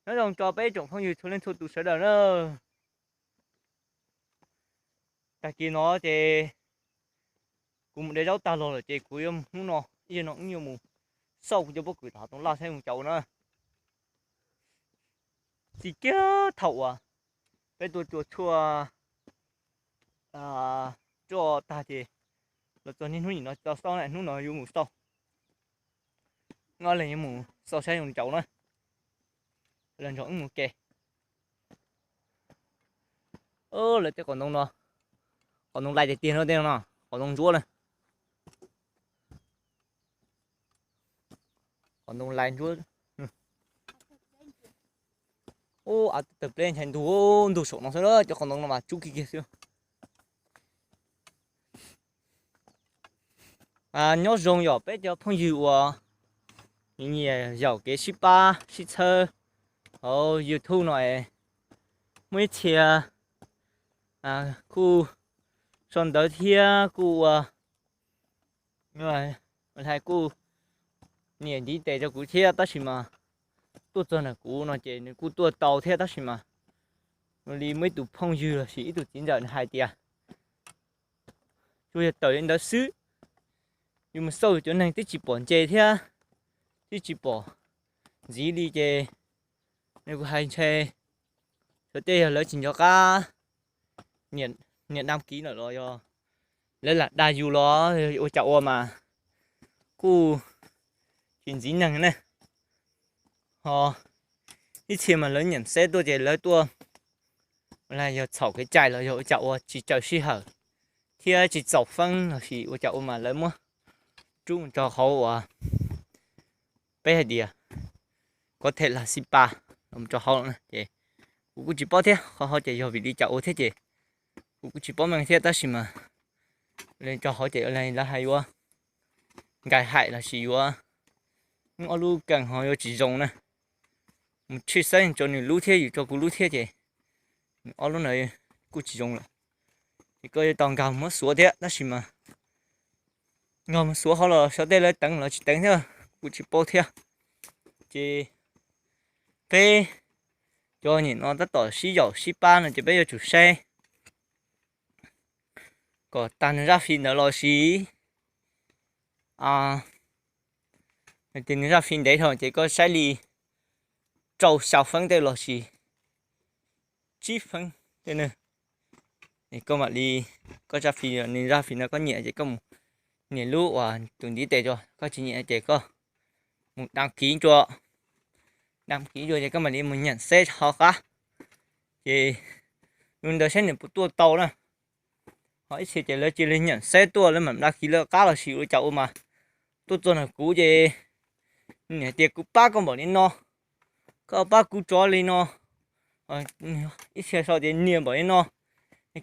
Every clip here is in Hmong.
Nyob zoo rau peb tsoom phooj ywg txhua leej txhua tus sawv daws na. Tag kis no ces kuv mus de zaub tag los lawm ces kuv yuav mus, hnub no ib zaug no wb yuav mus xauj kuv cov pob kws tom hav Tooj Laj saib zoo cas ua na. Txij kiag thaum uas peb tuaj tua tshuaj roj tag ces los txog niaj hnub nim no tsis tau xauj na, hnub no yuav mus xauj. Ob leeg yuav mus xauj saib zoo li cas na. Los nrog wb mus ke. Lawv tej qos ntoo no, qos ntoo lais tiag tiag no, tej no qos ntoo ntsuab na. Qos ntoo lais ntsuab. Ub, av tawg pleb ntshai ntug, ntug saum no xwb, cov qos ntoo no mas tsub kiag kiag xwb. Nyob zoo yog peb cov phooj ywg uas nyiam yaum kev sib pab sib txhawb hauv YouTube no es muaj ib txhia kuj sau ntawv thiab kuj ua hais kuj niam ntiv tes rau kuv thiab, tab sis mas tuaj txog ntawm kuv no ces nws kuj tuaj tau thiab, tab sis mas li muaj ib tug phooj ywg los sis ib tug txiv ntxawm nws hais tias tsuas yog tawm li ntawd xwb, yus mus xauj cov neeg twb tsis pom nce thiab twb tsis pom ntxiv li ces nws kuj hais ntshe xyov tej yog lawv tsis nco qab niam dab kiv lawm los yog lawv lam dag yus los ua cas ua mas kuj tsis ntxiv neeg ne. Ho ib txhia mas lawv nyiam xeb tuaj ces lawv tuaj yog txhaum kev cai los yog ua cas ua tsis txaus sij hawm thiab tsis txaus feeb los sis ua cas ua mas lawv muab rub mus rau hauv uas peb hais tias kov them las xi pas los rau hauv no ces kuv kuj tsis paub thiab, qhov hauv ces yog vim li cas ua thiab ces kuv kuj tsis paub meej thiab, tab sis mas rau hauv ces lawv hais yuav nkais haim los sis yuav ob lub kees ho yuav tsis zoo na. Mus tshwj xeeb rau nws lub thiab yus rau kuv lub thiab ces ob lub ntawd kuj tsis zoo lawm. Ces koj yuav tau nkag muab xuav thiab, tab sis mas nkag mus xuav hauv los xyov tej lawv teev los tsis teev thiab kuj tsis paub thiab. Ces peb cov nim no tab tom sib yaum sib pab no ces peb yuav tsum saib kom tag nws zaj fim ntawd los sis tias nws zaj fim ntev dhau ces koj saib li rau xya feeb tej los sis tsib feeb tej na. Koj mam li, koj zaj fim, nws zaj fim no koj nyiam ces koj mus nias lub uas tus ntiv tes rau, koj tsis nyiam ces koj mus đăng ký rau, đăng ký rau ces koj mam li mus nyam xeb hauv qab. Ces lub ntawd saib nws puas tuaj tau na. Ho ib txhia ces lawv cia li nyam xeb tuaj lawv mam đăng ký lawv qab los sis ua cas ua mas tuaj txog ntawm kuv ces nws hais tias kuv pab koj npaum li no, koj pab kuv rov li no. Ib txhia sau tias nias npaum li no,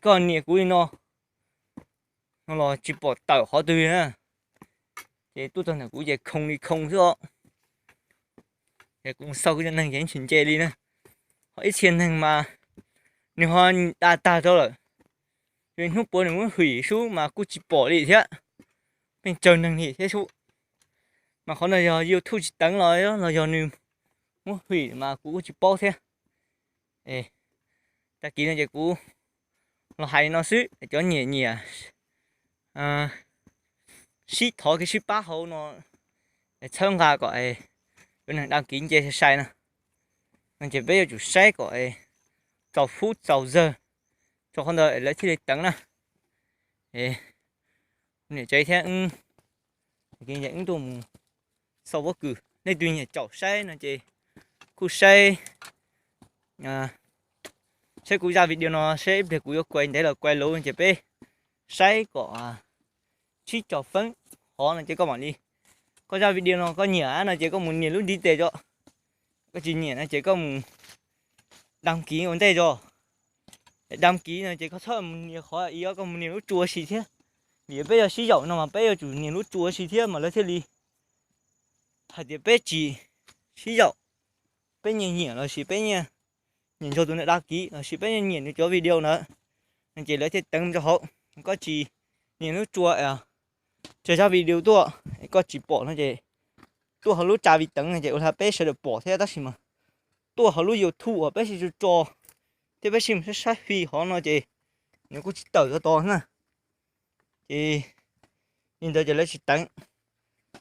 koj nias kuv li no, no los tsis pom tawm qhov twg li na. Ces tuaj txog ntawm kuv ces khoo li khoo xwb os. Ces kuv xauj kuv cov neeg ces tsis nce li na. Ho ib txhia neeg mas nws ho da tag rau lawm, hnub puav nws muab hwm sub mas kuj tsis pom li thiab, pheej tsawg neeg li thiab sub. Mas qhov no yog YouTube tsis teev los los yog nws muab hwm mas kuv kuj tsis paub thiab. Tag kis no ces kuv los hais no xwb, cov nyiam nyiam sib thov kev sib pab hauv no txhawb nqa kom cov neeg đăng ký nce sai sai no, no ces peb yuav tsum saib kom txaus fub txaus zawg, rau qhov ntawd lawv thiaj li teev na. Niam tsev thiab wb tuaj mus xauj pob kws, leej twg nyiam caum saib no ces kuj saib, saib kuv zaj video no seb ib pliag kuv yuav kuai ntev los kuai luv no ces peb saib kom tsib caug feeb hov no ces koj mam li, koj zaj video no koj nyiam no ces koj mus nias lub ntiv tes rau, koj tsis nyiam no ces koj mus đăng ký ua ntej tso. Đăng ký no ces koj txhob mus nias qhov i, koj mus nias lub tsua si thiab. Vim peb yog sib yaum no mas peb yuav tsum nias lub tsua si thiab mas lawv thiaj li hais tias peb tsis sib yaum, peb nyiam nyiam los sis peb nyiam nrog tus ntawd đăng ký los sis peb nyiam nws cov video ntawd, no ces lawv thiaj teev rau hauv. Koj tsis nias lub tsua, tsawg zaj video tuaj koj tsis pom no ces tuaj hauv lub tsa vi teev no ces ua li peb sawv daws pom thiab tab sis mas tuaj hauv lub YouTube uas peb sib tso tso thiab peb sib mus saib saib fij hov no ces nws kuj tsis tawm tau tos na. Ces li ntawd ces lawv tsis teev.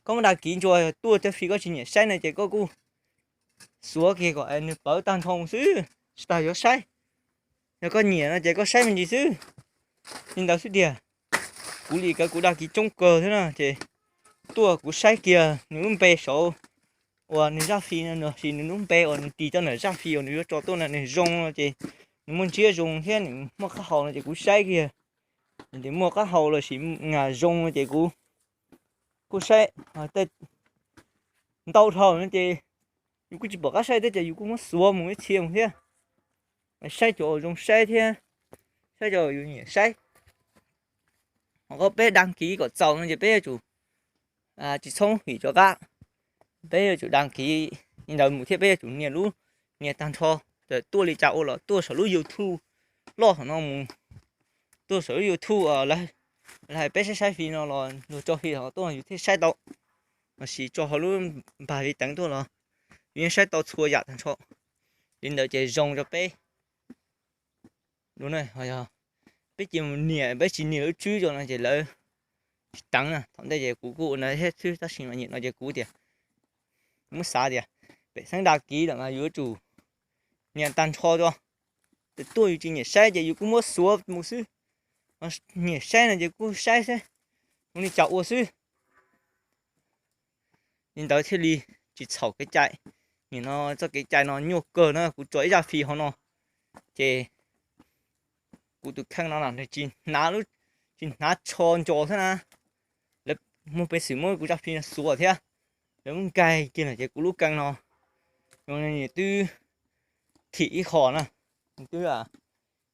Koj muab dag kiv ntsuas tuaj thiab fij koj tsis nyiam saib no ces koj kuj xuav kiag kom nws pawv tag nrho mus xwb, tsis tas yuav saib. Yog koj nyiam no ces koj saib me ntsis xwb. Li ntawd xwb tiag. Kuv li kawg kuv dag kiv coob kawg thiab na ces tuaj kuv saib kiag nws lub npe saud uas nws zaj fij no los sis nws lub npe uas nws tis tau ntawm zaj fij uas nws yuav tso tuaj no nws zoo no ces nws muaj ntsiab zoo thiab nws muaj qab hau no ces kuv saib kiag. Nws tias muaj qab hau los sis zoo no ces kuv kuj saib. Ntau dhau no ces yus kuj tsis pom qab saib thiab ces yus kuj muab xuav mus ib txhia mus thiab. Saib cov uas zoo saib thiab saib cov uas yus nyiam saib. Ho koj peb dag kiv kom txaus no ces peb yuav tsum tsis txhob vim rov qab. Peb yuav tsum dag kiv li ntawd mus thiab peb yuav tsum nias lub, nias tag nrho, txawm tuaj li cas ua los tuaj saum lub YouTube loj hov no mus, tuaj saum lub YouTube lawv hais peb saib saib fij no los luag tso fij hov tuaj yus thiaj saib tau, los sis tso hauv lub npag li teev tuaj los yus yeej saib tau txhua yam tag nrho. Li ntawd ces zoo rau peb. Peb cia mus nias, peb tsis nias lub tswb rau no ces lawv tsis teev na. Thaum ntej ces kuv kuj ua ntawd thiab xwb tab sis mas nim no ces kuv tias, kuv muab xav tias pem xeeb dag kiv lawm mas yus yuav tsum nias tag nrho rau. Txawm tuaj yus tsis nyiam saib ces yus kuj muab xuav mus xwb. Nyiam saib no ces kuj saib xwb, ua li cas ua xwb. Li ntawd thiaj li tsis txhaum kev cai. Nim no txoj kev cai no nyuaj kawg na, kuv tso ib zaj fij hov no ces kuv tus kheej no na nws tsis hnav, tsis hnav tsho nco thiab na. Lawv muaj peev xwm muab kuv zaj fij no xuav thiab, lawv muab nkaig kiag lawm ces kuv lub kheej no twb thim ib qho na, twb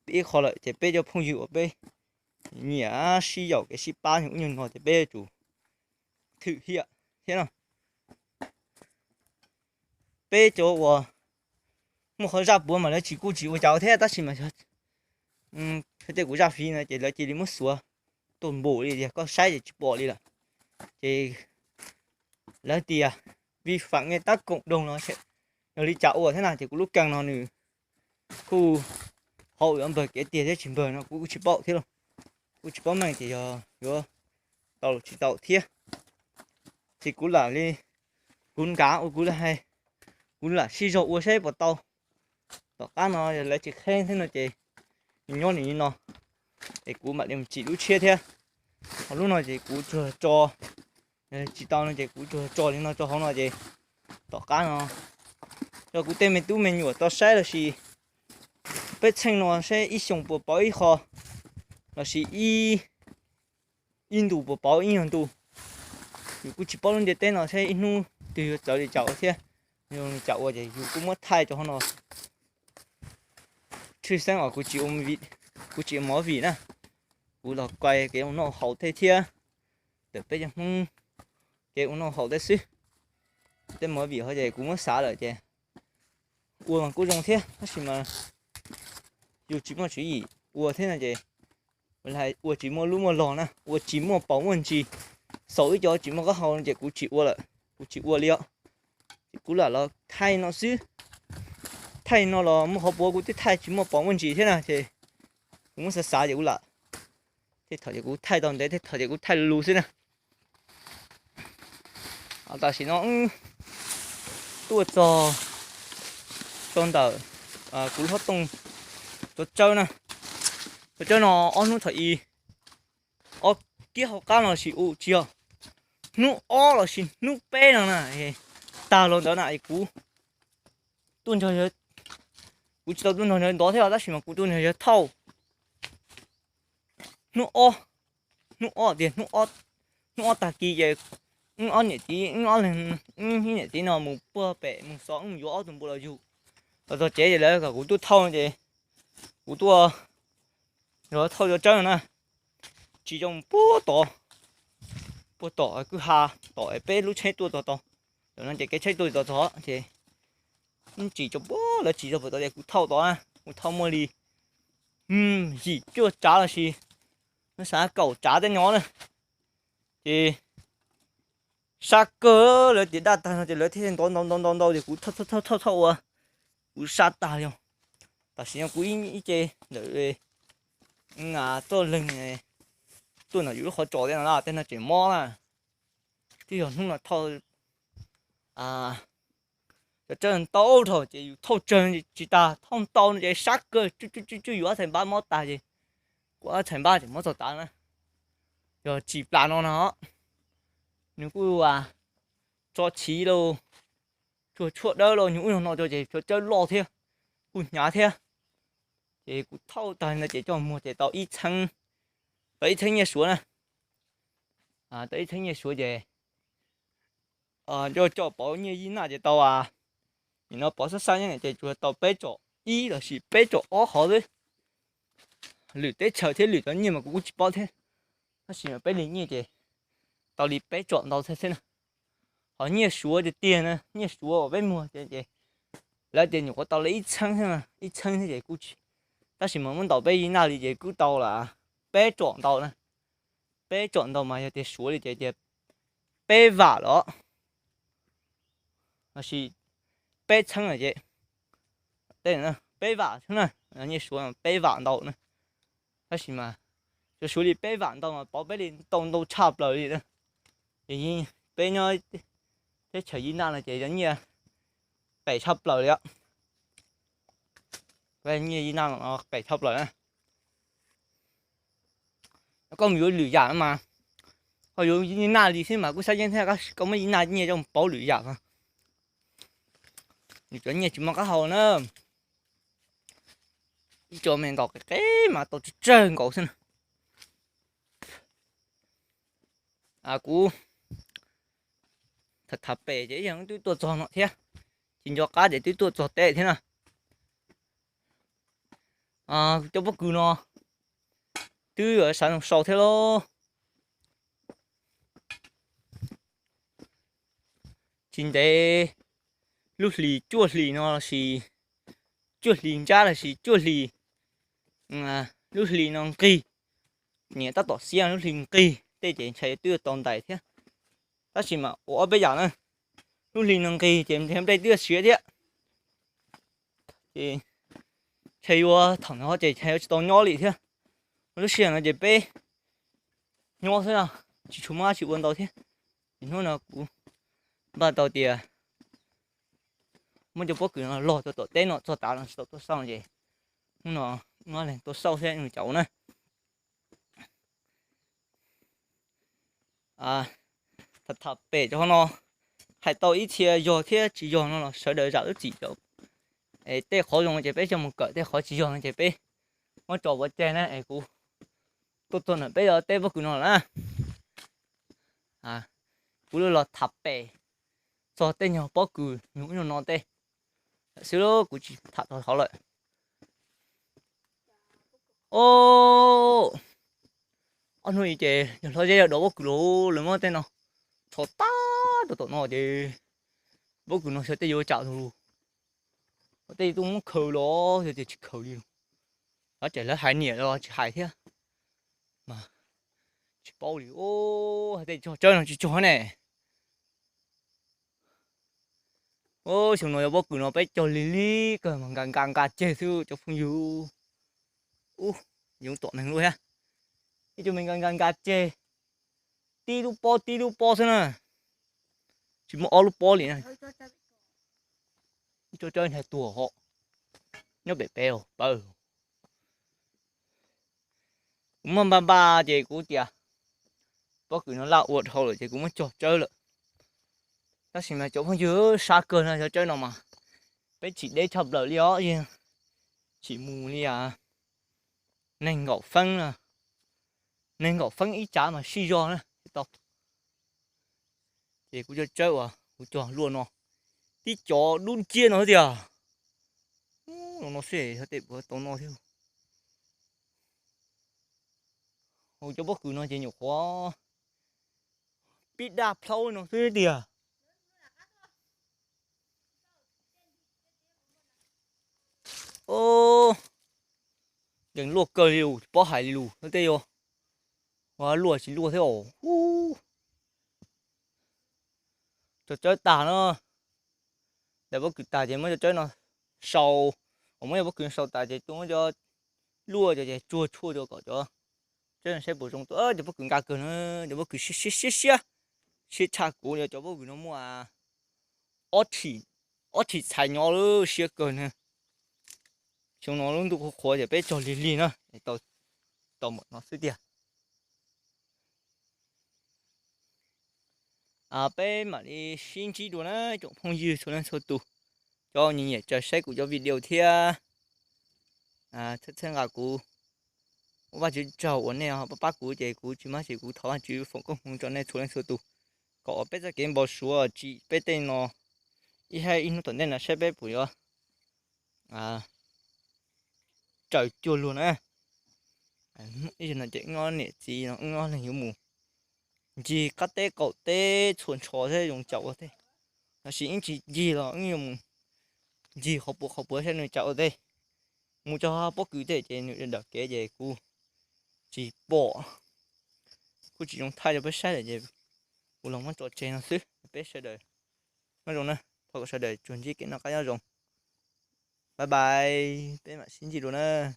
pib ib qho lawm ces peb cov phooj ywg uas peb nyiam sib yaum kev sib pab ub nyuag no ces peb yuav tsum thwm hiam thiab no. Peb cov uas muaj qhov zaj puav mas lawv tsis, kuj tsis ua cas thiab tab sis mas yog tej kuv zaj fij no ces lawv cia li muab xuav tuaj npum li tias koj saib ces tsis pom li lawm. Ces lawv tias vi phạm nguyên tắc cộng đồng no yog li cas ua thiab na ces kuv lub kheej no nws kuj hauv npawg kev tiag thiab tsis npawg no kuv kuj tsis paub thiab lauj. Kuj tsis paub meej tias yog yuav tau los tsis tau thiab. Ces kuv lam li, kuv nkav ua kuv lam hais, kuv lam sib zog ua saib puas tau. Tom qab no lawv tsis qheb thiab no ces nws nyob nws li no, es kuv mam li mus tsim lub tshiab thiab. Ho lub no ces kuv tsuas tso, tsis tau no ces kuv tsuas tso li no rau hauv no ces tom qab no yog kuv tej me tub me nyuam tau saib los sis peb txheej no saib ib xyoos puas pauv ib qho los sis ib ntus puas pauv ib nyuag ntu. Yus kuj tsis paub lub ntiaj teb no saib ib hnub twg yuav txawv li cas ua thiab, zoo li cas ua ces yus kuj muab thaij rau hauv no. Tshwj xeeb os, kuv tsis ua movie, kuv tsis ua movie na, kuv los kuaj kev ua noj haus tej thiab, ntawm peb cov Hmoob kev ua noj haus tej xwb. Tej movie ho ces kuv muab xav lawm ces ua mas kuj zoo thiab tab sis mas yus tsis muaj tswv yim ua thiab no ces ua tsis muaj lub muaj log na, ua tsis muaj paus muaj ntsis, xaus ib co tsis muaj qab hau no ces kuv tsis ua lawm, kuv tsis ua li os. Ces kuv lam los thaij no xwb, thaij no los muaj qhov puav kuv twb thaij tsis muaj paus muaj ntsis thiab na ces kuv muab xav xav ces kuv lam, tej thaum ces kuv thaij tau ntev, tej thaum ces kuv thaij lus xwb na. Tam sim no tuaj txog rau ntawm kuv lub hoob tooj, cov tsawb na, cov tsawb no ob hnub thaum ub, ob kiab hauv qab no los sis u tsis yog, hnub ob los sis hnub peb no na, tag los ntawd na kuv tuaj nrog, kuv tsis tau tuaj nrog ntawd ntov thiab tab sis mas kuv tuaj nrog yawg thauj. Hnub ob, hnub ob tias hnub ob tag kis ces wb ob niam txiv, wb ob leeg, wb niam txiv no mus puag pem mus xov, wb mus yuav ob tug npua los yug. Los txog tsev ces lawv kom kuv tuaj thauj ces kuv tuaj nrog thauj cov tsawb no na. Tsis zoo puag tod, puag tom kwj ha, tom peb lub tsheb tuaj txog tod. Tam no ces kev tsheb tuaj txog tod ces tsis tso puag, lawv tsis tso puag tod ces kuv thauj tod na, kuv thauj muaj li yim cuaj tsav los sis, no xav kaum tsav tej no na. Ces sab kawg lawv tias daj tag no ces lawv thiaj ntov ntov ntov ntov ntov ces kuv thauj thauj thauj ua pw sab tag li. Tam sim no kuv ib ce ntawm txoj leeg tuaj ntawm yus lub qhov tsos thiab no na, tej no tseem mob na. Twb yog hnub no thauj, cov tsawb ntau dhau ces yus thauj tsawg tsis tas, thauj ntau no ces sab kawg, tswj tswj tswj yus ob txhais npab mob tag ces kuv ob txhais npab tseem mob txog tav na. Yog tsis plas no no, nws kuj tso chiv lauj, tsuag tshuaj dawb lauj, nws ub no no ces cov tsawb loj thiab, kuj hnyav thiab. Ces kuv thauj tag no ces coj muag ces tau ib txheeb, tau ib txheeb nyiaj Suav na. Tau ib txheeb nyiaj Suav ces coj pauv nyiaj Yij Naj ces tau, nim no pauv xab xab nyob ces tsuas tau peb tsom ib lossis peb tsom ob hov xwb. Lwm teb chaws thiab lwm cov nyiaj mas kuv kuj tsis paub thiab, tab sis mas peb li nyiaj ces tau li peb tsom ntau thiab xwb na. Ho nyiaj Suav tiag tiag na, nyiaj Suav uas peb muag ces lawv tias nyuam qhuav tau li ib txheeb thiab, ib txheeb thiab ces kuj tsis, tab sis mas muab ntaus peb Yij Naj li ces kuj tau li peb tsom ntau na. Peb tsom ntau mas yog tias Suav li ces tias peb vam los lossis peb txheeb ces, peb vam xwb na, nyiaj Suav peb vam ntau na. Tab sis mas cov Suav li peb vam ntau mas pauv peb li tau ntau tshaj plaws li na. Ces peb nyob teb chaws Yij Naj no ces yog nyiaj qes tshaj plaws li os. Nyiaj Yij Naj no qes tshaj plaws na. Koj mus yuav lwm yam no mas, ho yuav Yij Naj li xwb mas kuj xab yeeb thiab, koj muab Yij Naj nyiaj coj mus pauv lwm yam mas nws cov nyiaj tsis muaj qab hau na. Ib co me ntaus qis qis mas tau tsawg tsawg nkaus xwb na. Kuv tham tham pem ces ib yam twb tuaj txog no thiab, tsis nco qab ces twb tuaj txog teb thiab na. Cov pob kws no twb yuav sawv noo sau thiab lauj. Tsis ntev lub hlis cuaj hlis no lossis cuaj hlis ntsab lossis cuaj hlis, lub hlis no nqig, niam tab tom xiab lub hlis nqig tej ces ntshai twb yuav tau ntais thiab. Tab sis mas ua ob peb yam na, lub hlis no nqig ces nplej twb yuav siav thiab. Ces ntshai yuav thaum no ces ntshai yuav tsis tau nyob li thiab. Lub sij hawm no ces peb nyob xwb, tsis tshua muaj dab tsi ua ntau thiab. Ces hnub no kuv npaj tau tias muab cov pob kws no log rau tom teb no txog tav no tsis tau tuaj xauj ces hnub no muab leeg tuaj xauj thiab nws caum na. Tham tham pem rau qhov no, hais tau ib txhia yog thiab tsis yog no los sawv daws zam lub txim rau. Es tej qhov zoo ces peb coj mus kawm, tej qhov tsis yog no ces peb muab tso pov tseg na. Es kuv tuaj txog ntawm peb teb pob kws no lawm na. Kuv los tham pem txog tej nyuag pob kws nyuag ub nyuag no tej lawm xwb, kuv tsis tham txog hov lawm. Ob hnub ib ces yog hlob Zeb yog dov pob kws los lawv muab tej no txhos tag rau tom no ces pob kws no xyov tej yuav tsam lug, tej tuaj muab khaws los xyov tias tsis khaws li lug. Lawv tseem lawv hais niam los tsis hais thiab, mas tsis paub li. Hais tej cog tsawb no tsis cog ne. Xyoo no yog pob kws no peb cog lig lig kawg mas nka nka nka ceg xwb cov phooj ywg. Ub, yuav tom neeg lub thiab. Ib co me nka nka nka ceg, tib lub pob tib lub pob xwb na, tsis muaj ob lub pob li na. Ib co tsawb ntshai tuag hos, nyob pem peb os pawg. Kuv muab npaj npaj ces kuv tias pob kws no laj ua dhau lawm ces kuv muab cog tsawb lawm. Tab sis mas cov phooj ywg, sab kawg no cov tsawb no mas peb tsim deb tshaj plaws li os, yeej tsim mus li nees nkaum feeb na, nees nkaum feeb ib tsav mas sij zog na thiaj tau. Ces kuv cov tsawb uas kuv cog luaj no, tib cov dub nciab no tiag. No no xwb tej puas tau noj thiab. Hauv cov pob kws no ces nyuam qhuav pib daj plhaub no xwb tiag. Yeej luaj kawg li lus, tsis paub hais li lus no tej yuav ua luaj tsis luaj thiab os. Cov tsawb tag no, daim pob kws tag ces muab cov tsawb no sau, uas muab cov pob kws sau tas ces tuaj muab cov luaj cov ces tsuag tshuaj rau kom cov, saib puas zoo. Cov pob kws nqa kawg na, cov pob kws siab siab siab siab, siab tshaj kuv cov pob kws no muaj ob thim txhais nyob lawm, siab kawg na. Xyoo no lub ntuj qhuav qhuav ces peb cog lig lig na, tau npaum no xwb tiag. Peb mam li sib ntsib dua na tsoom phooj ywg txhua leej txhua tus, cov nyiam nyiam tsaws saib kuv cov video thiab txhawb txhawb nqa kuv. Ua Vajtswv tsaug uas nej pab pab kuv ces kuv tsis maj ces kuv thov Vajtswv foom koob hmoov rau nej txhua leej txhua tus, kom uas peb txoj kev npau suav tsim peb tej no, ib hais ib hnub tom ntej no saib peb puas yuav raws cuag luag na. Ib zaug no ces wb ob niam txiv no wb ob leeg yuav mus ncig qab teb qaum teb txhua nrho thiab zoo caum ua tej, tab sis wb tsis ncig los wb yuav mus ncig qhov puav qhov puav saib nws caum ua tej. Mus txog pob kws tej ces nws dawm kev ces kuv tsis pom, kuj tsis zoo thaij rau peb saib lawm ces kuv los muab tso tseg no xwb. Peb sawv daws nyob zoo na, thov kom sawv daws tsuas ntsib kev noj qab nyob zoo. Bye bye, peb mam sib ntsib dua na.